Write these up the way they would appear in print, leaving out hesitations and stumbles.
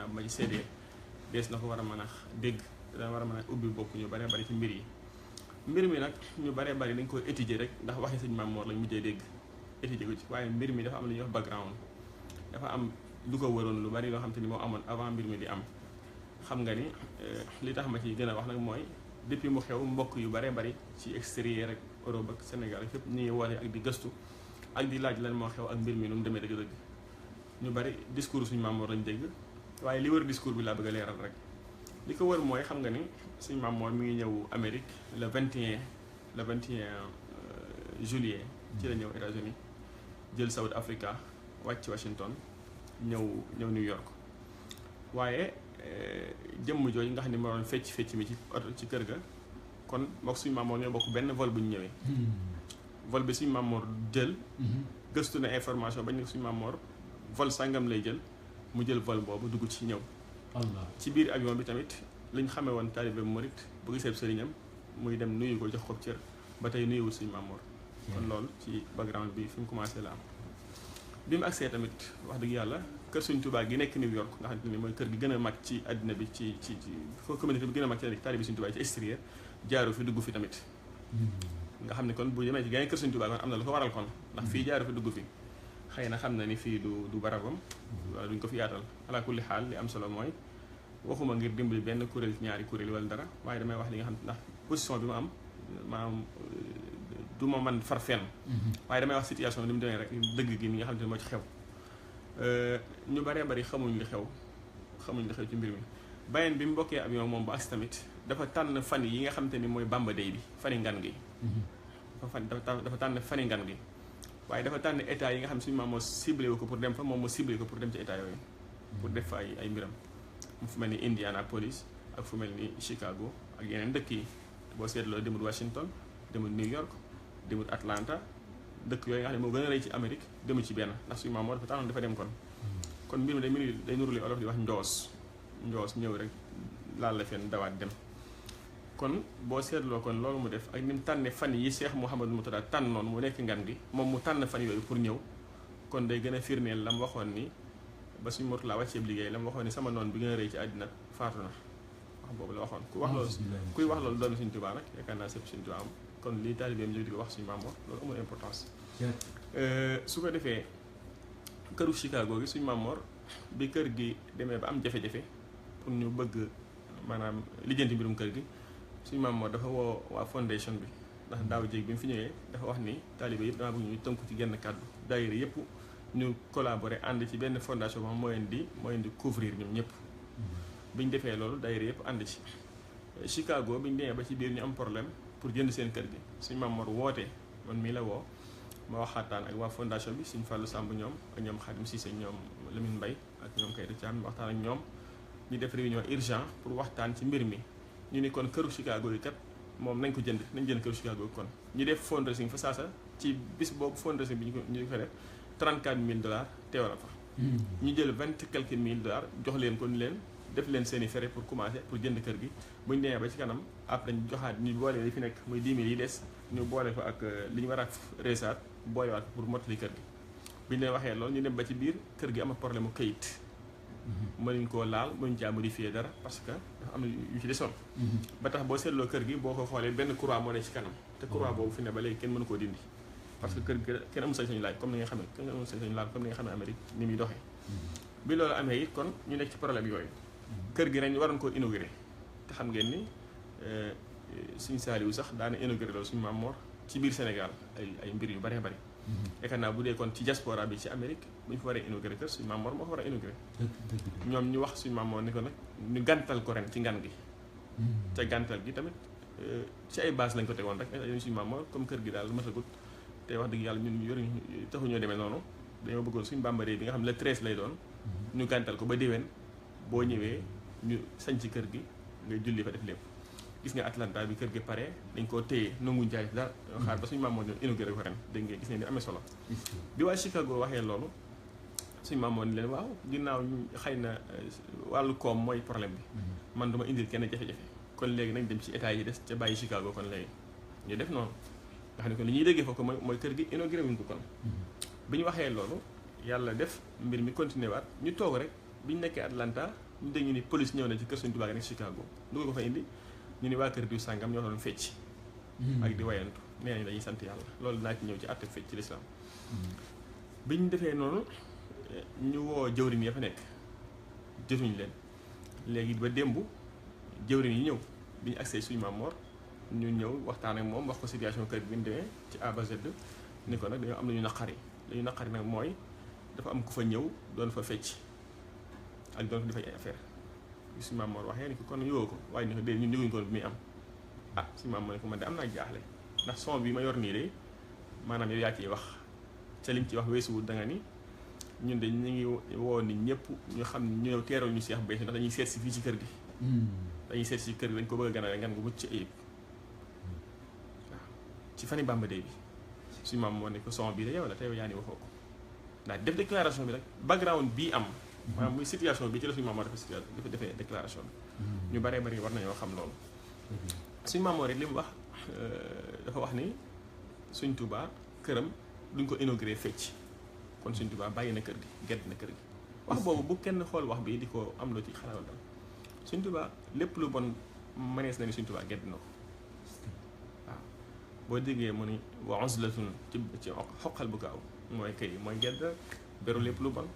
naa ma ci seedee dees na ko war a mën a dégg dana war a mën a ubbi bopp ñu baree bari ci mbir yi. mbir mi nag ñu baree bari dañ koy étudier rek ndax waxi sëñ Maam Mor lañ mujjee dégg étudier ko ci waaye mbir mi dafa am lu ñuy wax background dafa am lu ko waroon lu bari loo xam te ni moo amoon avant mbir mi di am. xam nga ni li tax ma ci gën a wax nag mooy depuis mu xew mbokk yu baree bari ci extérieur ak Europe ak Sénégal fépp ñu ngi woote ak di gëstu ak di laaj lan moo xew ak mbir mi nu mu demee dëgg-dëgg ñu bari discours suñu Maam Mor lañ dégg waaye li wër discours bi laa bëgg a leeral rek li ko wër mooy xam nga ni suñu Maam Mor mi ngi ñëw Amérique le 21 juillet ci la ñëw États-Unis jël South Africa wàcc Washington ñëw New York waaye jëmm jooju nga xam ne moo doon fecc mi ci kër ga kon mook suñu Maam Mor ñoo bokk benn vol bu ñu ñëwee vol bi suñu Maam Mor jël gëstu na information bañ ne suñu Maam Mor vol sàngam lay jël mu jël vol boobu dugg ci ñëw ci biir avion bi tamit liñ xamee woon taalibe murit bu gisee sëriñam muy dem nuyu ko jox ko cër ba tey nuyuwul suñu Maam Mor kon loolu ci background bi fi mu commencé la am bi mu agsee tamit wax dëgg yàlla kër suñ Touba gi nekk New York nga xam ne mooy kër gi gën a mag ci àddina bi ci communauté bi gën a mag ci taalibe suñ Touba ci extérieur jaaru fi dugg fi tamit nga xam ne kon bu demee ci gane kër suñ Touba kon am na lu ko waral kon ndax fii jaaru fi dugg fi xëy na xam na ni fii du barabam wala duñ ko fi yaatal ala kulli xaal li am solo mooy waxuma ngir dimbali benn kuréel ci ñaari kuréel wala dara waaye damay wax li nga xam ndax position bi ma am maanaam du ma man far fenn waaye damay wax situation ni mu demee rek dëgg gi ni nga xam ne moo ci xew ñu baree bari xamuñ li xew ci mbir mi bàyyeen bi mu bokkee avion moom ba agsi tamit dafa tànn fan yi nga xam te ni mooy Bamba Day bi fani ngan gi dafa tànn fani ngan gi waaye dafa tànn état yi nga xam ne suñu Maam Mor ciblé wu ko pour dem fa moom moo ciblé ko pour dem ci état yooyu pour def fa ay mbiram mu fu mel ni Indianapolis ak fu mel ni Chicago ak yeneen dëkk yi boo seetloo demul Washington demul New York demul Atlanta dëkk yooyu nga xam ne moo gën a rëy ci Amérique demul ci benn ndax suñu Maam Mor dafa tànnoon dafa dem kon mbir mi day nuru li olof di wax njoos ñëw rek laal la fenn dawaat dem kon boo seetloo kon loolu mu def ak ni mu tànne fan yi Cheikh Mouhamadou Moutada tànnoon mu nekk ngan gi moom mu tànn fan yooyu pour ñëw kon day gën a firndeel la mu waxoon ni ba suñu Mourtala wàcceeb liggéey la mu waxoon ni sama noon bi gën a rëy ci àddina faatu na wax boobu la waxoon kuy wax loolu doomi Sëriñ Tuubaa nag yaakaar naa sëpp Sëriñ Tuubaa am kon lii taalibeem di ko wax suñu Maam Mor loolu amul importance su ko defee këru Chicago gi suñu Maam Mor bi kër gi demee ba am jafe-jafe pour ñu bëgg maanaam lijjanti mbirum kër gi suñu Maam Mor dafa woo waa fondation bi ndax daaw jéeg bi mu fi ñëwee dafa wax ni taalibe yëpp dama bëgg ñu tënku ci genn kàddu daayira yëpp ñu collaborer ànd ci benn fondation boo xam moo leen di couvrir ñoom ñëpp bi ñu defee loolu daayira yëpp ànd ci Chicago bi ñu demee ba ci biir ñu am problème pour jënd seen kër gi suñu Maam Mor wootee man mii la woo ma waxaataan ak waa fondation bi suñu Fallou Samb ñoom ak ñoom Khadim Cissé ñoom Lamine Mbaye ak ñoom Kayda Thiam ñu waxtaan ak ñoom ñu def réunion urgent pour waxtaan ci mbir mi ñu ni kon këru Chicago yi kat moom nañ jënd këru Chicago yi kon ñu def fundraising fa saasa ci bis boobu fundraising bi ñu ko def $34,000 teew na fa ñu jël 20 quelques mille dollars jox leen ko ni leen def leen seen i frais pour commencer pour jënd kër gi bu ñu demee ba ci kanam après ñu joxaat ñu boole li fi nekk muy 10 000 yi des ñu boole ko ak li ñu war a reesaat boolewaat pour mottali kër gi bi ñu leen waxee loolu ñu dem ba ci biir kër gi am problème mu kayit mënuñ koo laal mënuñ caa modifier dara parce que dafa am yu ci desoon ba tax boo seetloo kër gi boo ko xoolee benn croix moo ne ci kanam te croix boobu fi ne ba léegi kenn mënu koo dindi parce que kër gi kenn amul sañ-sañu laaj comme ni nga xamee kenn amul sañ-sañu laal comme ni nga xamee Amérique ni muy doxee bi loolu amee it kon ñu nekk ci problème yooyu kër gi ren ñu waroon koo inauguré te xam ngeen ni suñu Saaliwu sax daana inauguré loolu suñu Maam Mor ci biir Sénégal ay mbir yu bëree bëri yaakaar naa bu dee kon ci diaspora bi ci Amérique bu ñu fa waree inauguré kër suñu Maam Mor moo ko war a inauguré ñoom ñu wax suñu Maam Mor ni ko nag ñu gàntal ko ren ci ngan gi te gàntal gi tamit ci ay base lañ ko tegoon rek suñu Maam Mor comme kër gi daal matagut te wax dëgg yàlla ñun yoruñ taxuñoo demee noonu dañoo bëggoon suñu Bamba Day bi nga xam ne le 13 lay doon ñu gàntal ko ba déwén boo ñëwee ñu sañ ci kër gi nga julli fa def lépp gis nga Atlanta bi kër gi pare dañ koo téye nanguñ jaay dara xaar ba suñu Maam Mor ñoom inauguré ko ren dégg nga gis ne ni amee solo bi waa Chicago waxee loolu suñu Maam Mor ni leen waaw ginnaaw xëy na wàllu koom mooy problème bi man duma indil kenn jafe-jafe kon léegi nañ dem ci état yi des ca bàyyi Chicago kon léegi ñu def noonu nga xam ne kon li ñuy déggee foofu mooy kër gi inauguré wuñ ko kon bi ñu waxee loolu yàlla def mbir mi continué waat ñu toog rek bi ñu nekkee Atlanta ñu dégg ñu ni police ñëw na ci kër Sëñ Tuubaa nekk Chicago lu ko fa indi ñu ni waa kër diw sàngam ñoo doon fecc ak di wayantu nee nañ dañuy sant yàlla loolu naa ci ñëw ci àtte fecc ci lislaam bi ñu defee noonu ñu woo jëwriñ ya fa nekk jotuñ leen léegi ba démb jëwriñ yi ñëw bi ñu agsee suñu Maam Mor ñu ñëw waxtaan ak moom wax ko situation kër bi ñu demee ci A ba Z ni ko nag dañoo am lu ñu naqari li ñu naqari nag mooy dafa am ku fa ñëw doon fa fecc ak doon fa di fay ay affaire bi suñu Maam Mor waxee ni ko kon yowoo ko waaye ni ko dee ñun yëguñ ko bi muy am suñu Maam Mor ne ko man de am naa jaaxle ndax son bi ma yor nii de maanaam yow yaa ciy wax ca lim ci wax weesuwul da nga ni ñun de ñu ngi woo nit ñëpp ñu xam ne ñu ñëw teeroo ñu Seex Béthio ndax dañuy seet si fii ci kër gi dañuy seet si kër gi dañ ko bëgg a ganale ngan gu mucc ayib waaw ci fani Bamba Day bi suñu Maam Mor ne ko son bi de yow la te yow yaa ni waxoo ko ndax def déclaration bi rek background bii am maanaam muy situation bi ci la suñu Maam Mor dafa defee déclaration bi ñu baree bari war nañoo xam loolu suñu Maam Mor rek li mu wax dafa wax ni Sëñ Tuubaa këram duñ ko inauguré fecc kon Sëñ Tuubaa bàyyi na kër gi gedd na kër gi wax boobu bu kenn xool wax bi di ko am loo ci xalaat dal Sëñ Tuubaa lépp lu bon mënees na ni Sëñ Tuubaa gedd na ko waaw boo déggee mu ni wa uzlatun ci xoqal bu gaaw mooy kay mooy gedd beru lépp lu bon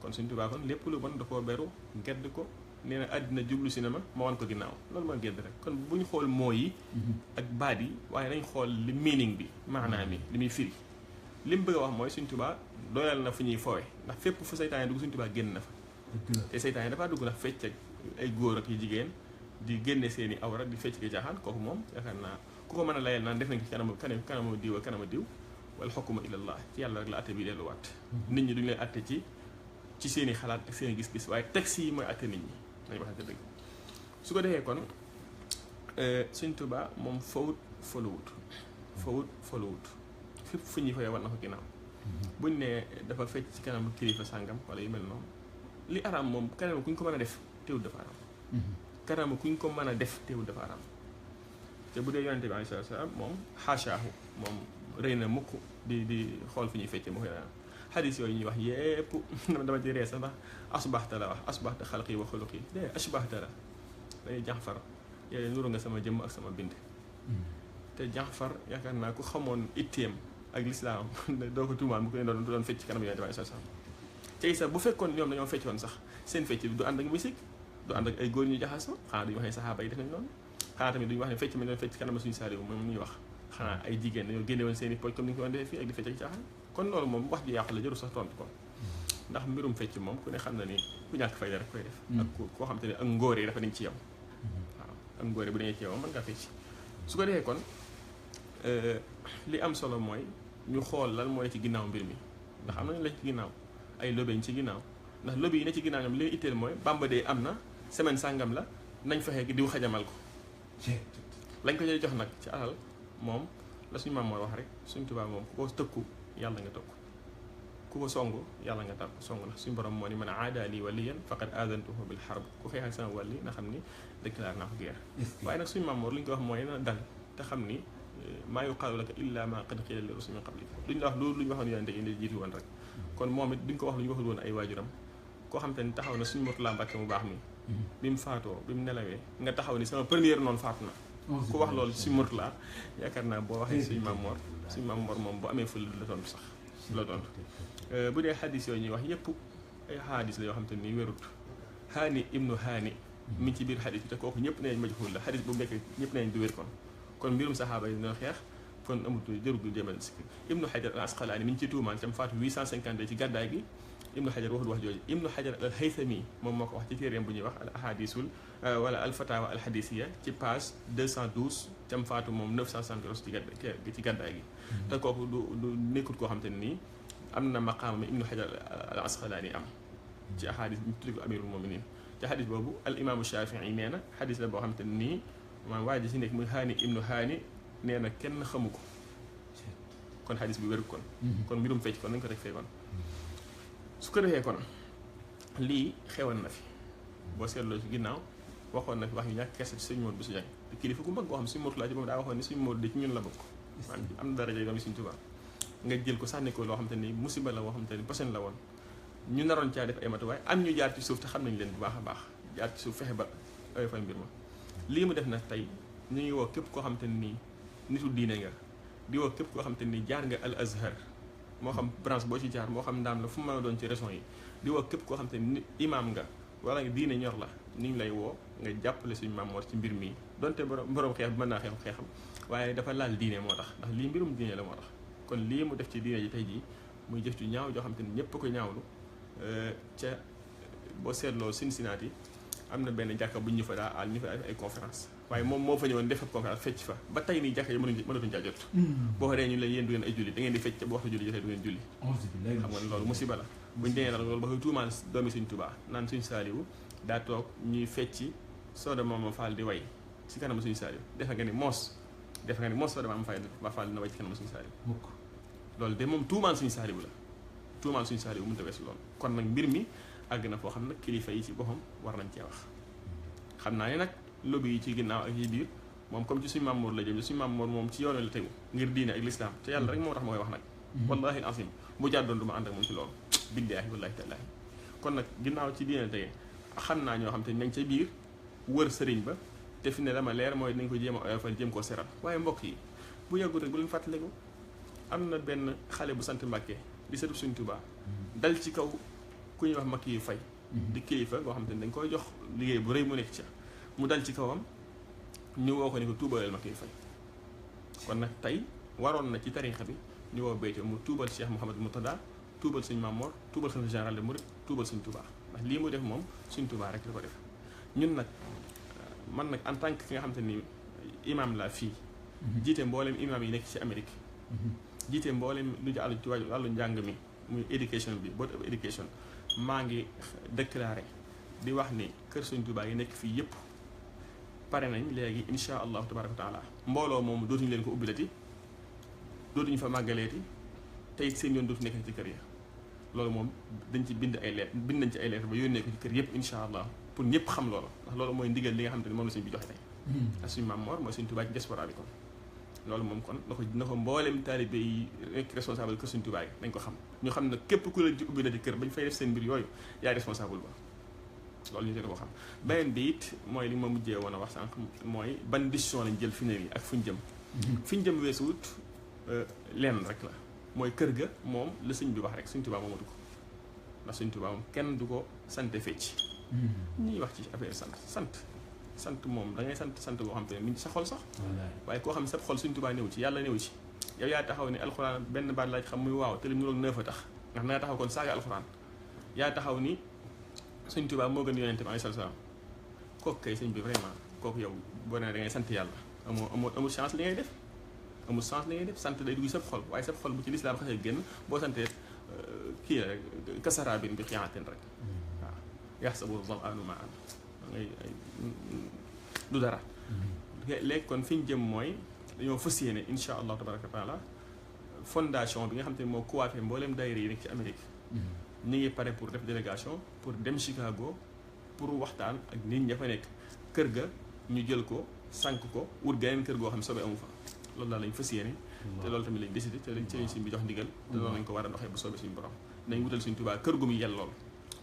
kon Sëñ Tuubaa kon lépp lu bon da koo beru gedd ko nee na àddina jublu si na ma wan ko ginnaaw loolu mooy gedd rek kon bu ñu xool moo yi ak baat yi waaye nañ xool li meaning bi maanaam mi li muy firi li mu bëgg a wax mooy Sëñ Tuubaa doyal na fu ñuy fowe ndax fépp fu seytaane dugg Sëñ Tuubaa génn na fa te seytaane dafaa dugg ndax fecc ak ay góor ak yu jigéen di génne seeni awra di fecc ki jaaxaan kooku moom yaakaar naa ku ko mën a layal naan def nañ ko ci kanamu diw ak kanama diw wala xukuma ilallah ci yàlla rek la atte bi delluwaat nit ñi duñu leen atte ci seeni xalaat ak seeni gis-gis waaye texte yi mooy atte nit ñi nañ waxante dëgg su ko defee kon Sëñ Tuubaa moom fawut folowut fépp fu ñuy fayee war na ko ginnaaw buñ ne dafa fecc ci kanam kilifa sàngam wala yu mel noonu li araam moom kanam kuñ ko mën a def teewul dafa araam kanam kuñ ko mën a def teewul dafa araam te bu dee yonente bi alayhi salaam moom xaashaahu moom rëy na mukk di xool fi ñuy feccee mu koy araam xadis yooyu ñuy wax yépp dama ci ree sax ndax asbaxta la wax asbaxta xalqi wa xuluqi de asbaxta la day Jaxfar yow nuru nga sama jëmm ak sama bind te Jaxfar yaakaar naa ku xamoon itteem ak lislaam doo ko tuumaan bu ko doon fecc kanam yonente bi alayhi salaam tey sax bu fekkoon ñoom dañoo feccoon sax seen fecc bi du ànd ak musique du ànd ak ay góor ñu jaxasoo xanaa duñu wax ne saxaaba yi def nañ noonu xanaa tamit duñu wax ne fecc ma doon fecc kanam suñu saaliwu moom ñuy wax xanaa ay jigéen dañoo génne woon seen i pooj comme ni ñu ko doon defee fii ak di fecc ak caaxaan kon loolu moom wax ji yàqu la jëru sax tontu ko ndax mbirum fecc moom ku ne xam na ni ku ñàkk fayda rek koy def ak koo xam te ne ak ngóoree dafa nañ ci yow waaw ak ngóoree bu dañee ci yow mën ngaa fecc su ko defee kon li am solo mooy ñu xool lan mooy ci ginnaaw mbir mi ndax am nañu la ci ginnaaw ay lobby ñu ci ginnaaw ndax lobby yi ne ci ginnaaw ñoom li itteel mooy Bamba Day am na semaine sàngam la nañ fexe diw xajamal ko lañ ko jox nag ci alal moom la suñu Maam Mor wax rek Sëñ Tuubaa moom ku ko tëkku yàlla nga tëkku ku ko song yàlla nga tàkku song la suñu borom moo ni man aada lii waliyan faqad aadantuhu bil harb ku xeex ak sama wàlli na xam ni déclaré naa ko guerre waaye nag suñu Maam Mor li ñu ko wax mooy na dal te xam ni maa yuqaalu laka illa ma qad qiila li rusulin min qablik duñ la wax loolu lu ñu waxoon yonente yi jiitu woon rek kon moom it duñ ko wax lu ñu waxul woon ay waajuram koo xam te ni taxaw na suñu Murtala Mbàkke mu baax mi bi mu faatoo bi mu nelawee nga taxaw ni sama première noonu faatu na ku wax loolu si Murtala yaakaar naa boo waxee suñu Maam Mor moom bu amee fël la tontu sax la tontu bu dee xadis yooyu ñuy wax yëpp ay xadis la yoo xam te ni wérut Haani ibnu Haani mi ci biir xadis bi te kooku ñëpp nañ majhul la xadis bu nekk ñëpp nañ du wér kon mbirum saxaaba yi dina xeex kon amatu jërul du jëmal si Ibnu Hajar al Asqalaani mi ñu ci tuumaan tam faatu 852 ci gàddaay gi Ibnu Hajar waxul wax jooju Ibnu Hajar al Haythami moom moo ko wax ci téeréem bu ñuy wax al ahadisul wala al fatawa al hadisiya ci page 212 tam faatu moom 974 ci gàddaay gi te kooku du nekkut koo xam te ne nii am na maqaama mi Ibnu Hajar al Asqalaani am ci ahadis bi ñu tuddi ko amirul muminin ci hadis boobu al imaamu Shafii nee na hadis la boo xam te ne nii maanaam waa ji si nekk muy Haani ibnu Haani nee na kenn xamu ko kon xadis bi wéru kon mbirum fecc kon nañu ko teg fee kon su ko defee kon lii xewoon na fi boo seetloo ci ginnaaw waxoon na fi wax yu ñàkk kersa ci sëñ Moodu bu si jàng te kilifa gu mag boo xam suñu Moodu laa ci moom daa waxoon ni suñu Moodu de ci ñun la bokk maanaam am na daraja yoon suñu Tuubaa nga jël ko sànni ko loo xam te ni musiba la boo xam te ni posen la woon ñu naroon caa def ay matuwaay am ñu jaar ci suuf te xam nañ leen bu baax a baax jaar ci suuf fexe ba ay fay mbir ma lii mu def nag tey ñu ngi woo képp koo xam te nii nitu diine nga di woo képp koo xam te ni jaar nga al azhar moo xam branche boo ci jaar moo xam ndaam la fu mu mën a doon ci région yi di woo képp koo xam te ni imaam nga wala nga diine ñor la ni ngi lay woo nga jàppale suñu Maam Mor ci mbir mii donte borom xeex bi mën naa xeexam waaye dafa laal diine moo tax ndax lii mbirum diine la moo tax kon lii mu def ci diine ji tey jii muy jëf ju ñaaw joo xam te ni ñëpp ko ñaawlu ca boo seetloo Cincinnati am na benn jàkka bu ñu fa daa ñu fa ay conférence waaye moom moo fa ñëwoon def conférence fecc fa ba tey nii jàkka yi mënatuñ caa jot boo xoolee ñu la yéen du ngeen ay julli da ngeen di fecc ba waxtu julli jotee du ngeen julli xam nga loolu musiba la buñu demee nag loolu ba koy tuumaal doomi suñ Touba naan suñ Saaliwu daa toog ñuy fecci Sooda Maama Fall di way si kanam suñu Saaliwu defe nga ni moos Sooda Maama Fall dina way ci kanam suñu Saaliwu loolu de moom tuumaal suñu Saaliwu la tuumaal suñu Saaliwu mënut a weesu loolu kon nag mbir mi àgg na foo xam nag kilifa yi ci boppam war nañ cee wax xam naa ne nag lobby yi ci ginnaaw ak yi biir moom comme ci suñu Maam Mor la jëm suñu Maam Mor moom ci yoonu la tegu ngir diine ak lislaam te yàlla rek moo tax ma koy wax nag wallahi al-azim bu jàddoon du ma ànd ak moom ci loolu billaahi wallaahi tallaahi kon nag ginnaaw ci diine tege xam naa ñoo xam te nañ ca biir wër sëriñ ba te fi ne dama leer mooy nañ ko jéem a oyofal jéem koo seral waaye mbokk yi bu yàggul rek bu leen fàttaliku am na benn xale bu sant Mbàkke di sëtu suñ Tuubaa dal ci kaw ku ñuy wax Makki yu fay di kilifa ngoo xam te ne dañ koy jox liggéey bu rëy mu nekk ca mu dal ci kawam ñu woo ko ni ko tuubaleel Makki yu fay kon nag tey waroon na ci tariixa bi ñu woo béyte mu tuubal Cheikh Mouhamadou Moutada tuubal suñ Maam Mor tuubal xalifa général de Mouride tuubal suñ Touba ndax lii mu def moom suñ Touba rek la ko def ñun nag man nag en tant que ki nga xam te ni imam la fii jiite mboolem imam yi nekk ci Amérique jiite mboolem lu jàll ci wàllu njàng mi muy éducation bi board of education maa ngi déclaré di wax ni kër suñ Touba yi nekk fii yëpp pare nañ léegi insha allahu tabaraka wa taala mbooloo moom dootuñu leen ko ubbilati dootuñu fa màggaleeti tey seen yoon dootu nekk ci kër ya loolu moom dañ ci bind nañ ci ay lettre ba yónnee ko ci kër yëpp insha allah pour ñëpp xam loolu ndax loolu mooy ndigal li nga xam te ne moom la suñ bi joxe tey ak suñu Maam Mor mooy suñ Touba ci diaspora bi kon loolu moom kon na ko mboolem taalibe yi nekk responsable kër suñ Touba yi dañ ko xam ñu xam ne képp ku la ci ubbi la ci kër bañ fay def seen mbir yooyu yaay responsable ba loolu ñu dina ko xam beneen bi it mooy li ma mujjee woon a wax sànq mooy ban décision lañ jël fi ne nii ak fuñ jëm fi ñu jëm weesuwut lenn rek la mooy kër ga moom la sëñ bi wax rek suñ Touba moomatu ko ndax suñ Touba moom kenn du ko sante fecc ñuy wax ci affaire sant moom da ngay sant boo xam te ne mi ngi sa xol sax waaye koo xam ne sa xol suñ Touba néew ci yàlla néew ci yow yaa taxaw ni alxuraan benn baat laaj xam muy waaw te li mu niroog 9 a tax ndax na nga taxaw kon saaga alxuraan yaa taxaw ni suñ Touba moo gën yonente bi alayhi salaam kooku kay sëñ bi vraiment kooku yow boo nee da ngay sant yàlla amul chance li ngay def amul chance li ngay def sant day dugg sab xol waaye sab xol bu ci lislaam xasee génn boo santee kii la rek kasaraabin bi xiyaatin rek waaw yaxsabu zamaanu maa an ngay du dara léegi kon fi ñu jëm mooy dañoo fas yéene insha allah tabaraka wa taala fondation bi nga xam te ne moo coiffé mbooleem daayira yi nekk ci Amérique ñu ngi pare pour def délégation pour dem Chicago pour waxtaan ak nit ña fa nekk kër ga ñu jël ko sànk ko wut geneen kër goo xam ne soobee amu fa loolu daal lañ fas yéene te loolu tamit lañ décidé te lañ ci suñ bi jox ndigal te loolu lañ ko war a doxee bu soobee suñu borom nañ wutal suñ Tuubaa kër gu mu yel lool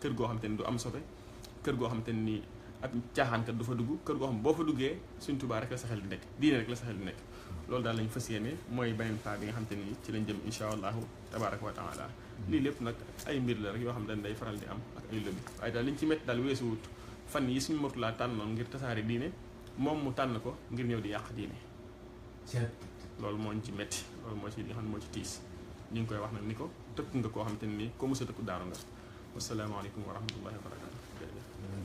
kër goo xam te ne du am sobe kër goo xam te ne nii ab caaxaankat du fa dugg kër goo xam boo fa duggee suñ Tuubaa rek la sa xel di nekk diine rek la sa xel di nekk loolu daal lañ fas yéene mooy beneen pas bi nga xam te ni ci lañ jëm insha allahu tabaraka wa taala lii lépp nag ay mbir la rek yoo xam ne day faral di am ak ay lobby waaye daal liñ ci métti daal weesu wut fan yi suñu Murtala tànnoon ngir tasaare diine moom mu tànn ko ngir ñëw di yàq diine loolu moo ñu ci métti loolu moo ci li nga xam ne moo ci tiis ñu ngi koy wax nag ni ko tëkk nga koo xam te ne nii ko mos a tëkku daaru nga wasalaamaaleykum wa rahmatullahi wa barakatu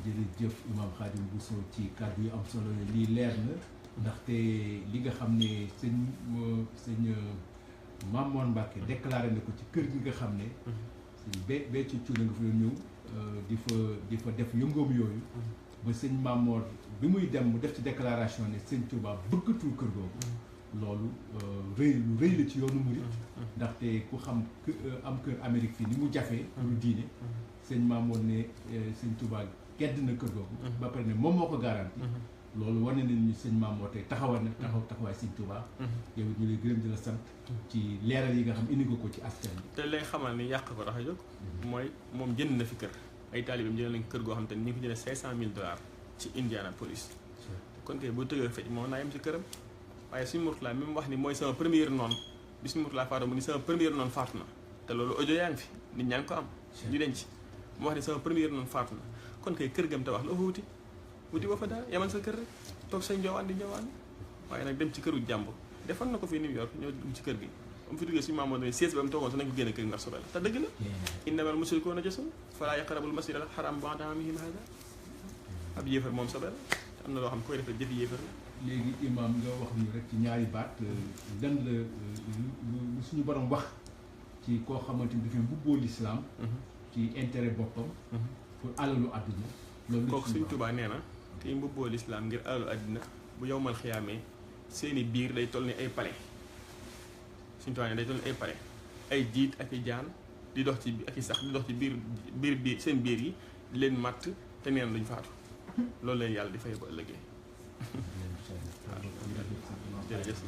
jërëjëf Imam Khadim Bousso ci kàddu yu am solo lii leer na ndaxte li nga xam ne sëñ Maam Mor Mbacke déclaré na ko ci kër gi nga xam ne sëñ béthio Thioune nga fa ñëw di fa def yëngoom yooyu ba sëñ Maam Mor bi muy dem mu def ci déclaration ne sëñ Touba bëggatul kër googu loolu lu rëy la ci yoonu murit ndaxte ku xam am kër Amérique fii ni mu jafee pour diine sëñ Maam Mor ne sëñ Touba gedd na kër googu ba pare ne moom moo ko garanti loolu wane nañ ni sëñ Maam moo tey taxawal na taxawaay sëñ Touba. yow it ñu lay gërëm di la sant ci leeral yi nga xam indi nga ko ci askan bi. te lay xamal ni yàq ko tax a jóg. mooy moom jënd na fi kër ay taalibeem jënd nañ kër goo xam te ni ñu ko jëndee $500,000 ci Indianapolis. kon kay bu tëgee fecc moom naa yem ci këram waaye suñu Mourtala mi mu wax ni mooy sama première noonu bi suñu Mourtala faatu mu ni sama première noonu faatu na te loolu audio yaa ngi fi nit ñaa ngi ko am. ñu denc mu wax ni sama première noonu faatu na kon kay kër gam te wax la fa wuti ba fa daal yamal sa kër rek toog say njowaan di njowaan waaye nag dem ci këru jàmbur defoon na ko fii New York ñoo dugg ci kër gi am fi duggee suñu maamoon ne siège ba mu toogoon sax nañ ko génne kër gi ndax sobel te dëgg la innamal mushrikuuna najasun falaa yaqrabul masjidal haram ba'da aamihim haadaa ab yéefar moom sobel te am na loo xam koy defee jëfi yéefar la. léegi imam nga wax ñu rek ci ñaari baat lan la lu suñu borom wax ci koo xamante ni dafay mbubboo lislaam ci intérêt boppam pour alalu àdduna loolu kooku suñ Tuubaa nee na te mbubboo lislaam ngir alalu àddina bu yowmal xiyaamee seeni biir day toll ni ay palais suñ Tuubaa ne day toll ni ay palais ay jiit ak i jaan di dox ci ak i sax di dox ci biir seen biir yi leen matt te neen duñ faatu loolu leen yàlla di fay ba ëllëgee. waaw jërëjëf.